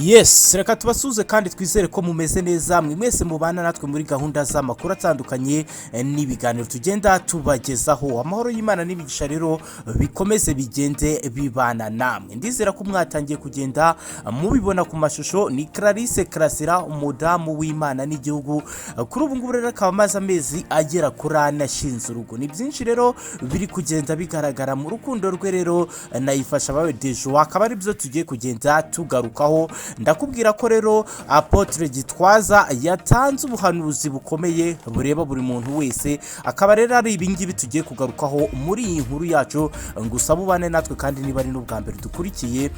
Yes, reka tubasuhuze kandi twizere ko mumeze neza, mwe mwese mubana natwe muri gahunda z'amakuru atandukanye n'ibiganiro tugenda tubagezaho. Amahoro y'Imana n'imigisha rero bikomeze bigende bibana namwe. Ndizera ko mwatangiye kugenda mubibona ku mashusho. Ni Clarisse Karasira, umudamu w'Imana n'igihugu. Kuri ubu ngubu rero akaba amaze amezi agera kuri 4 ashinze urugo. Ni byinshi rero biri kugenda bigaragara mu rukundo rwe rero na Ifashabayo Dejoie, akaba ari byo tugiye kugenda tugarukaho. Ndakubwira ko rero Apotre Gitwaza yatanze ubuhanuzi bukomeye bureba buri muntu wese, akaba rero ari ibingibi tugiye kugarukaho muri iyi nkuru yacu. Ngusaba ubane natwe, kandi niba ari n'ubwa mbere dukurikiye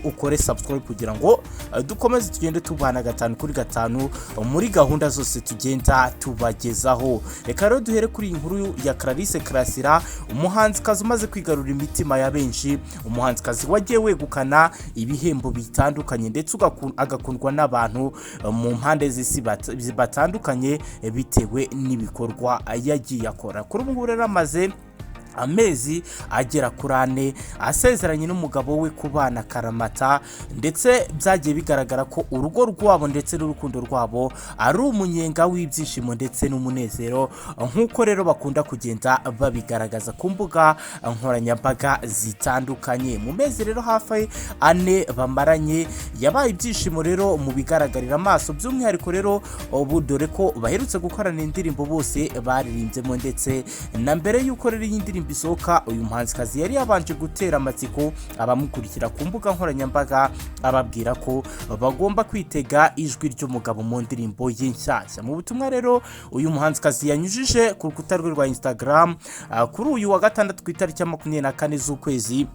ukore subscribe kugira ngo dukomeze tugende tubana gatanu kuri gatanu muri gahunda zose tugenda tubagezaho. Reka rero duhere kuri iyi nkuru ya Clarisse Karasira, umuhanzikazi umaze kwigarurira imitima ya benshi, umuhanzikazi wagiye wegukana ibihembo bitandukanye ndetse agakundwa n'abantu mu mpande z'isi batandukanye bitewe n'ibikorwa yagiye akora. Kuri ubu ngubu rero amaze amezi agera kuri 4 asezeranye n'umugabo we kubana karamata, ndetse byagiye bigaragara ko urugo rwabo ndetse n'urukundo rwabo ari umunyenga w'ibyishimo ndetse n'umunezero, nk'uko rero bakunda kugenda babigaragaza ku mbuga nkoranyambaga zitandukanye. Mu mezi rero hafi 4 bamaranye yabaye ibyishimo rero mu bigaragarira amaso, by'umwihariko rero ubu dore ko baherutse gukorana indirimbo bose baririmbyemo, ndetse na mbere y'uko rero iyi ndirimbo isohoka, uyu muhanzikazi yari yabanje gutera amatsiko abamukurikira ku mbuga nkoranyambaga, ababwira ko bagomba kwitega ijwi ry'umugabo mu ndirimbo ye nshyashya. Mu butumwa rero uyu muhanzikazi yanyujije ku rukuta rwe rwa Instagram kuri uyu wa gatandatu ku itariki ya 24 z'ukwezi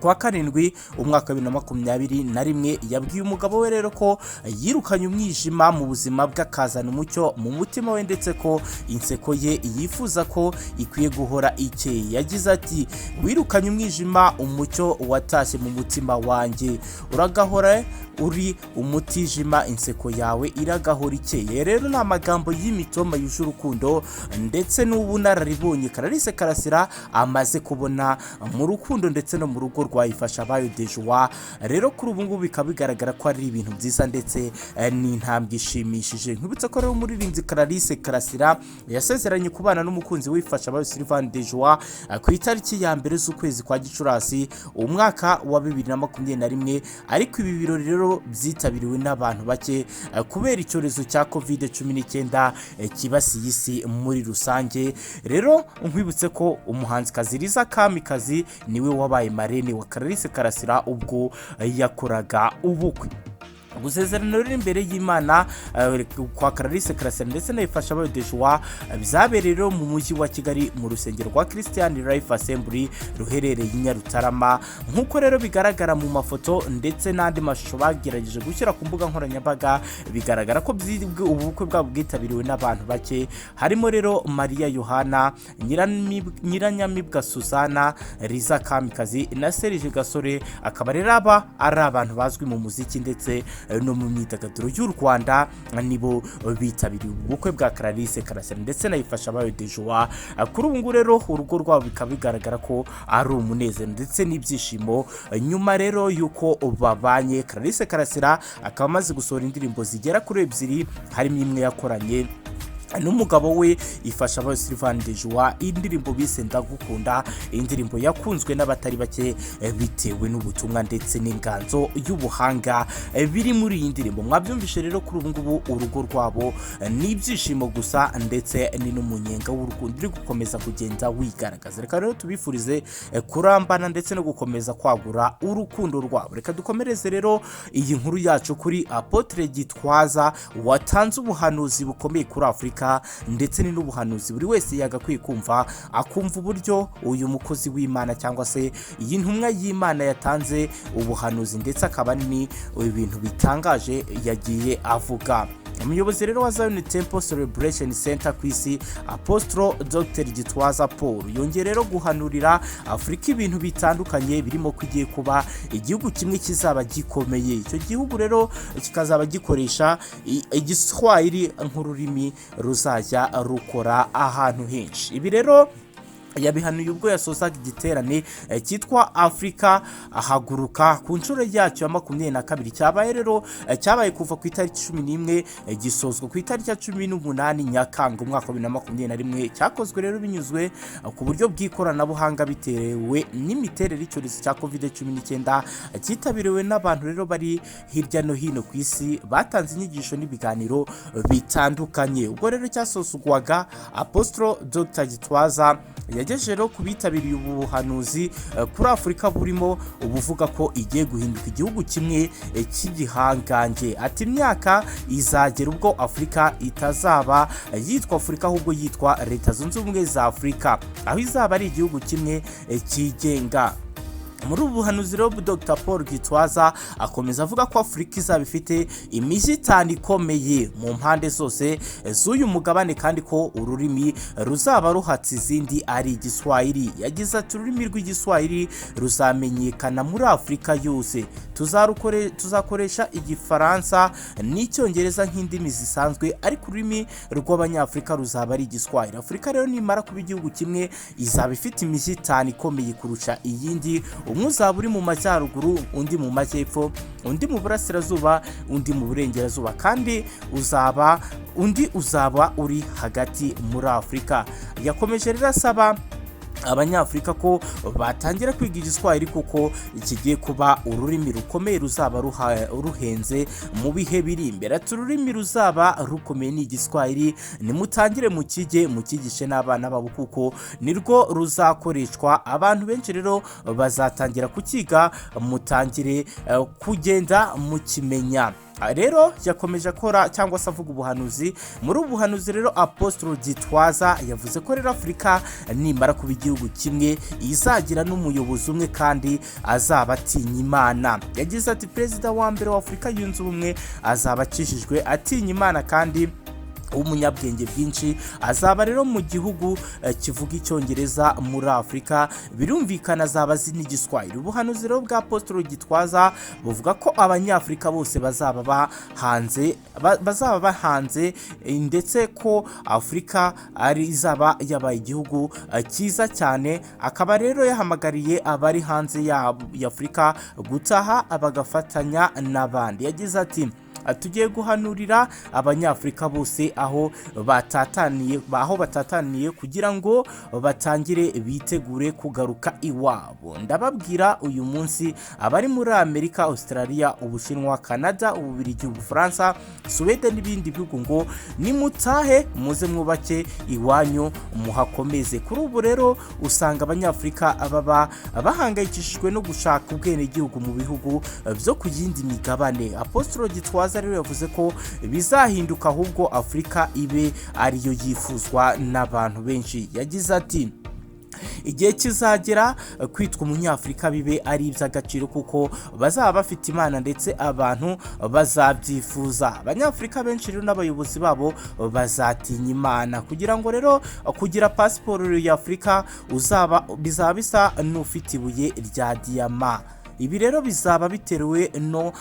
kwa karindwi umwaka wa 2021, yabwiye umugabo we rero ko yirukanye umwijima mu buzima bwe akazana umucyo mu mutima we, ndetse ko inseko ye yifuza ko ikwiye guhora ikeye. Yagize ati: "Wirukanye umwijima, umucyo watashye mu mutima wanjye, uragahora uri umutijima, inseko yawe iragahora ikeye." Rero ni amagambo y'imitoma yuje urukundo ndetse n'ubunararibonye Clarisse Karasira amaze kubona mu rukundo ndetse no mu rugo rwa Ifashabayo Dejoie. Rero kuri ubu ngubu bikaba bigaragara ko ari ibintu byiza ndetse n'intambwe ishimishije. Nkwibutsa ko rero umuririmbyi Clarisse Karasira yasezeranye kubana n'umukunzi we Ifashabayo Sylvain Dejoie ku itariki ya 1 z'ukwezi kwa Gicurasi umwaka wa 2021, ariko ibi birori rero byitabiriwe n'abantu bake kubera icyorezo cya Covid 19 kibasiye isi muri rusange. Rero nkwibutse ko umuhanzikazi Liza Kamikazi niwe wabaye marraine wa Clarisse Karasira ubwo yakoraga ubukwe. Gusezerana rero imbere y'Imana kwa Clarisse Karasira ndetse na Ifashabayo Dejoie byabereye rero mu mujyi wa Kigali mu rusengero rwa Christian Life Assembly ruherereye i Nyarutarama. Nk'uko rero bigaragara mu mafoto ndetse n'andi mashusho bagerageje gushyira ku mbuga nkoranyambaga, bigaragara ko ubu bukwe bwabo bwitabiriwe n'abantu bake, harimo rero Mariya Yohana, Nyiranyamibwa Susana, Liza Kamikazi na Serge Gasore, akaba rero aba ari abantu bazwi mu muziki ndetse no mu myidagaduro y'u Rwanda, nibo bitabiriye ubukwe bwa Clarisse Karasira ndetse na Ifashabayo Dejoie. Kuri ubu ngubu rero urugo rwabo bikaba bigaragara ko ari umunezero ndetse n'ibyishimo nyuma rero y'uko babanye. Clarisse Karasira akaba amaze gusohora indirimbo zigera kuri 2, harimo imwe yakoranye n'umugabo we Ifashabayo Sylvain Dejoie, indirimbo bise "Ndagukunda", indirimbo yakunzwe n'abatari bake bitewe n'ubutumwa ndetse n'inganzo y'ubuhanga biri muri iyi ndirimbo. Mwabyumvishe rero, kuri ubu ngubu urugo rwabo ni ibyishimo gusa ndetse ni n'umunyenga w'urukundo uri gukomeza kugenda wigaragaza. Reka rero tubifurize kurambana ndetse no gukomeza kwagura urukundo rwabo. Reka dukomereze rero iyi nkuru yacu kuri Apotre Gitwaza watanze ubuhanuzi bukomeye kuri Afurika, ndetse ni n'ubuhanuzi buri wese yagakwiye kumva, akumva uburyo uyu mukozi w'Imana cyangwa se iyi ntumwa y'Imana yatanze ubuhanuzi, ndetse akaba ni ibintu bitangaje yagiye avuga. Umuyobozi rero wa Zion Temple Celebration Center ku isi, Apostle Dr Gitwaza Paul, yongeye rero guhanurira Afurika ibintu bitandukanye, birimo ko igiye kuba igihugu kimwe kizaba gikomeye. Icyo gihugu rero kikazaba gikoresha Igiswahili nk'ururimi ruzajya rukora ahantu henshi. Ibi rero Yabihanuye ubwo yasozaga igiterane cyitwa Afurika Ahaguruka ku nshuro yacyo ya 22. Cyabaye rero cyabaye kuva ku itariki 11, gisozwa ku itariki ya 18 Nyakanga umwaka wa 2021. Cyakozwe rero binyuzwe ku buryo bw'ikoranabuhanga bitewe n'imiterere y'icyorezo cya COVID-19. Cyitabiriwe n'abantu rero bari hirya no hino ku isi, batanze inyigisho n'ibiganiro bitandukanye. Ubwo rero cyasozwaga, Apostolo Dr Gitwaza yagejeje rero ku bitabiriye ubu buhanuzi kuri Afurika, burimo ubuvuga ko igiye guhinduka igihugu kimwe cy'igihangange. Ati: "Imyaka izagera ubwo Afurika itazaba yitwa Afurika, ahubwo yitwa Leta Zunze Ubumwe za Afurika, aho izaba ari igihugu kimwe cyigenga." Muri ubu buhanuzi rero, Dr Paul Gitwaza akomeza avuga ko Afurika izaba ifite imijyi itanu ikomeye mu mpande zose z'uyu mugabane, kandi ko ururimi ruzaba ruhatse izindi ari Igiswahili. Yagize ati: "Ururimi rw'Igiswahili ruzamenyekana muri Afurika yose. Tuzakoresha Igifaransa n'Icyongereza nk'indimi zisanzwe, ariko ururimi rw'Abanyafurika ruzaba ari Igiswahili. Afurika rero nimara kuba igihugu kimwe, izaba ifite imijyi itanu ikomeye kurusha iyindi. Umwe uzaba uri mu majyaruguru, undi mu majyepfo, undi mu burasirazuba, undi mu burengerazuba, kandi uzaba undi uzaba uri hagati muri Afurika." Yakomeje rero asaba Abanyafurika ko batangira kwiga Igiswahili kuko kigiye kuba ururimi rukomeye ruzaba ruhenze mu bihe biri imbere. Ati: "Ururimi ruzaba rukomeye ni Igiswahili. Nimutangire mukige, mukigishe n'abana babo, kuko nirwo ruzakoreshwa. Abantu benshi rero bazatangira kukiga, mutangire kugenda mukimenya." Rero yakomeje akora cyangwa se avuga ubuhanuzi. Muri ubu buhanuzi rero, Apostolo Gitwaza yavuze ko rero Afurika nimara kuba igihugu kimwe izagira n'umuyobozi umwe kandi azaba atinya Imana. Yagize ati: "Perezida wa mbere wa Afurika Yunze Ubumwe azaba akijijwe, atinya Imana kandi w'umunyabwenge bwinshi. Azaba rero mu gihugu kivuga Icyongereza muri Afurika, birumvikana azaba azi n'Igiswahili." Ubuhanuzi rero bwa Apostolo Gitwaza buvuga ko Abanyafurika bose bazaba bahanze, ndetse ko Afurika ari izaba yabaye igihugu cyiza cyane. Akaba rero yahamagariye abari hanze ya Afurika gutaha bagafatanya n'abandi. Yagize ati: "Tugiye guhanurira Abanyafurika bose aho batataniye kugira ngo batangire bitegure kugaruka iwabo. Ndababwira uyu munsi, abari muri Amerika, Australia, Ubushinwa, Canada, Ububiligi, Ubufaransa, Suwede n'ibindi bihugu ngo nimutahe, muze mwubake iwanyu, muhakomeze." Kuri ubu rero usanga Abanyafurika baba bahangayikishijwe no gushaka ubwenegihugu mu bihugu byo ku yindi migabane. Apostolo Gitwaza rero yavuze ko bizahinduka, ahubwo Afurika ibe ariyo yifuzwa n'abantu benshi. Yagize ati: "Igihe kizagera kwitwa Umunyafurika bibe ari iby'agaciro, kuko bazaba bafite Imana ndetse abantu bazabyifuza. Abanyafurika benshi rero n'abayobozi babo bazatinya Imana. Kugira ngo rero kugira pasiporo ya Afurika uzaba bizaba bisa n'ufite ibuye rya diyama. Ibi rero bizaba bitewe no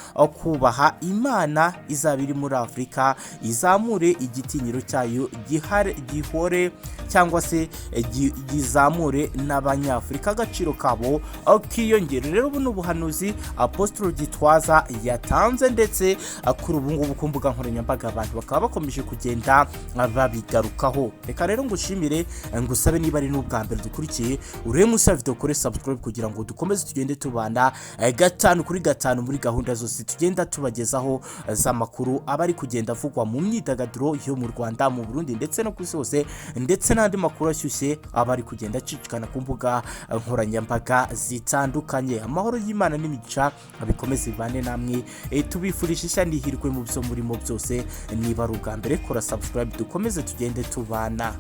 kubaha Imana izaba iri muri Afurika, izamure igitinyiro cyayo gihore cyangwa se gizamure n'Abanyafurika, agaciro kabo kiyongere." Rero ubu ni ubuhanuzi Apostolo Gitwaza yatanze, ndetse kuri ubu ngubu ku mbuga nkoranyambaga abantu bakaba bakomeje kugenda babigarukaho. Reka rero ngushimire, ngusabe niba ari n'ubwa mbere dukurikiye, urebe munsi ya video kuri subscribe kugira ngo dukomeze tugende tubana gatanu kuri gatanu muri gahunda zose tugenda tubagezaho z'amakuru aba ari kugenda avugwa mu myidagaduro yo mu Rwanda, mu Burundi ndetse no ku isi hose, ndetse n'andi makuru ashyushye aba ari kugenda acicikana ku mbuga nkoranyambaga zitandukanye. Amahoro y'Imana n'imigisha bikomeze bibane namwe. Tubifurije ishya n'ihirwe mu byo murimo byose. Niba ari ubwa mbere, kora subscribe dukomeze tugende tubana.